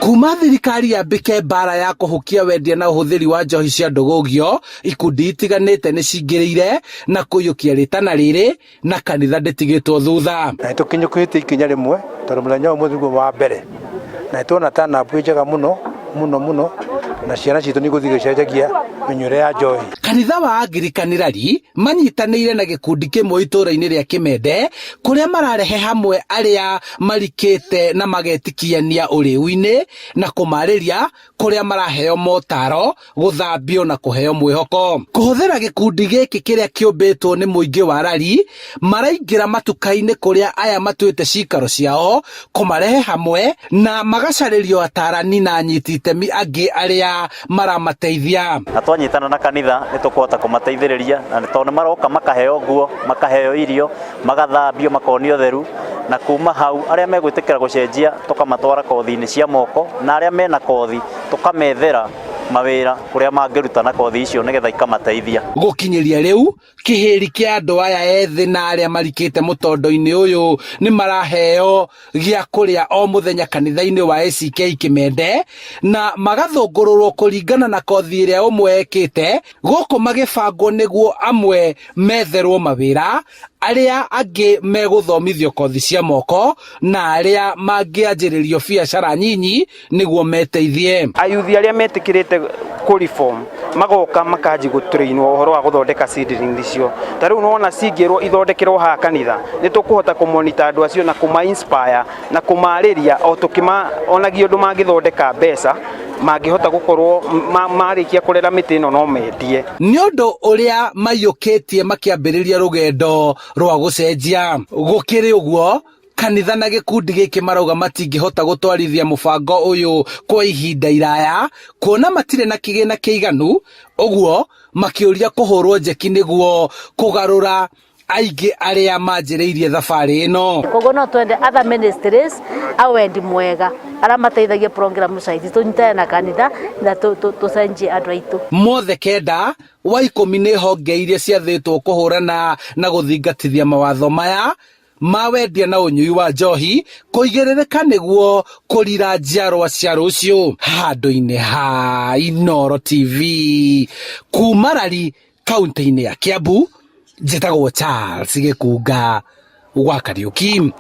Kuma thirikari yambĩke mbara ya kũhukia wendia na ũhũthĩri wa njohi cia ndũgũgio, ikundi itiganĩte nĩ cingĩrĩire na kũiyũkia rĩtana rĩrĩ na kanitha ndĩtigĩtwo thutha. Na nĩtũkinyũkĩtie ikinya rĩmwe tondũ mũthenya ũyũ mũthĩ nĩguo wa mbere, na nĩtuona turn-up ĩ njega mũno mũno mũno, na ciana citũ nĩigũthiĩ igĩcenjagia mĩnyuĩre ya njohi. Kanitha wa Angirikani Rari manyitanĩire na gĩkundi kĩmwe itũũra-inĩ rĩa Kĩmende kũrĩa mararehe hamwe arĩa marikĩte na magetikiania ũrĩu-inĩ na kũmarĩria kũrĩa maraheo motaro, gũthambio na kũheo mwĩhoko. Kũhũthĩra gĩkundi gĩkĩ kĩrĩa kĩũmbĩtwo nĩ mũingĩ wa Rari, maraingĩra matuka-inĩ kũrĩa aya matuĩte cikaro ciao, kũmarehe hamwe na magacarĩrio atarani na anyiti itemi angĩ arĩa maramateithia. Na twanyitana na kanitha nĩ tũkũhota kũmateithĩrĩria, na tondũ nĩ maroka makaheo nguo, makaheo irio, magathambio, makonio ũtheru, na kuma hau arĩa megwĩtĩkĩra gũcenjia tũkamatwara kothi-inĩ cia moko, na arĩa mena kothi tũkamethera mawĩra kũrĩa mangĩruta na kothi icio nĩgetha ikamateithia. Gũkinyĩria rĩu, kĩhĩri kĩa andũ aya ethĩ na arĩa marikĩte mũtondo-inĩ ũyũ nĩ maraheo gĩa kũrĩa o mũthenya kanitha-inĩ wa ACK Kĩmende na magathũngũrũrwo kũringana na kothi ĩrĩa ũmwe ekĩte, gũkũ magĩbangwo nĩguo amwe metherwo mawĩra, arĩa angĩ megũthomithio kothi cia moko na arĩa mangĩanjĩrĩrio biacara nyinyi nĩguo meteithie. Ayuthi arĩa metĩkĩrĩte kũ reform magoka makanji gũtrainwo ũhoro wa gũthondeka seedling icio. Ta rĩu nĩwona cingĩrwo ithondekerwo haha kanitha, nĩ tũkũhota kũmonita andũ acio na kũma inspire na kũmarĩria o tũkĩmonagia ũndũ mangĩthondeka mbeca, mangĩhota gũkorwo marĩkia kũrera mĩtĩ ĩno no mendie. Nĩ ũndũ ũrĩa maiyũkĩtie makĩambĩrĩria rũgendo rwa gũcenjia. Gũkĩrĩ ũguo, kanitha na gĩkundi gĩkĩ marauga matingĩhota gũtwarithia mũbango ũyũ kwa ihinda iraya kuona matirĩ na kĩgĩna kĩiganu, ũguo makĩũria kũhũrwo njeki nĩguo kũgarũra aingĩ arĩa manjĩrĩirie thabarĩ ĩno. Koguo no twende other ministries a wendi mwega arĩa mateithagia program cia ici tũnyitane na kanitha na tũcenjie andũ aitũ. Mothe kenda wa ikũmi nĩ honge iria ciathĩtwo kũhũrana na gũthingatithia mawatho maya ma wendia na ũnyui wa njohi kũigĩrĩrĩka nĩguo kũrira njiarwa cia rũciũ. Handũ-inĩ ha Inooro TV kuma Rari kaunti-inĩ ya Kiambu, njĩtagwo Charles Gĩkunga wa Kariuki.